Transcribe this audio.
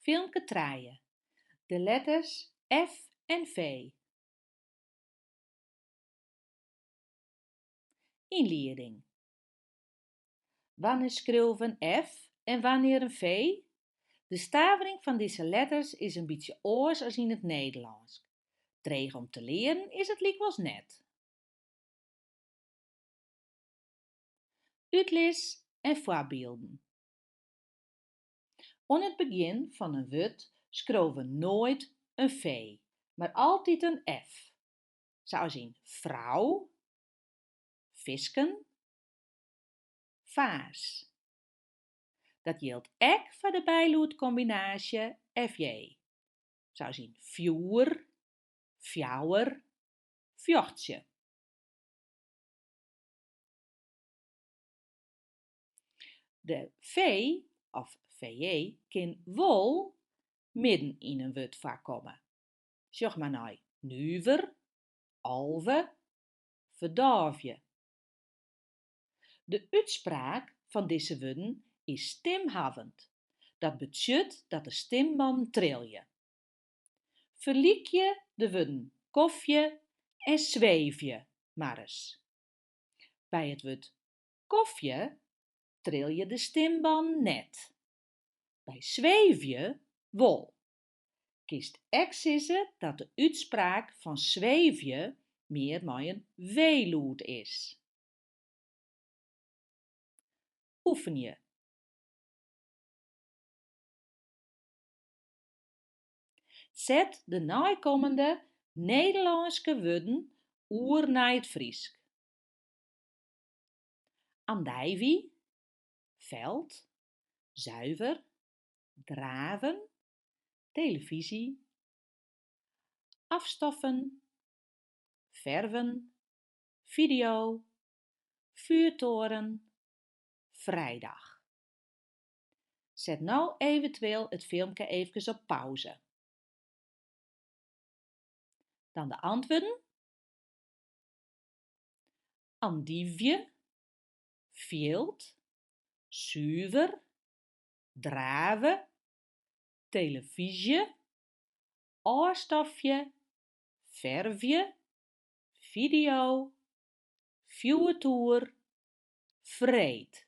Filmke trije, De letters F en V. Ynlieding Wannear skriuwe we in F en wannear in V? De stavering fan dizze letters is in bytsje oars as yn it Nederlânsk. Dreech om te learen is it lykwols net. Útlis en foarbylden. Oan it begjin fan in wurd skriuwe we noait in V, mar altyd in F. Sa as yn frou, fisken, faas. Dat jildt ek foar de bylûdkombinaasje FJ. Sa as yn fjoer, fjouwer, fjochtsje. De V of VJ kin wol midden yn in wurd foarkomme. Sjoch mar nei nuver, 11, ferdôvje. De útspraak fan dizze wurden is stimhawwend. Dat betsjut dat de stimbannen trilje. Ferlykje de wurden kofje en sweevje mar ris. By it wurd kofje trilje de stimbannen net. By sweevje wol. Kinst ek sizze dat de útspraak fan sweevje mear mei in w-lûd is. Oefenje. Set de neikommende Nederlânske wurden oer nei it Frysk. Andijvie, feld, zuiver, draven, televisie, afstoffen, verven, video, vuurtoren, vrijdag. Set no eventueel it filmke eefkes op pauze. Dan de antwurden. Andyvje, fjild, suver, drave, telefyzje, ôfstofje, fervje, fideo, fjoertoer, freed.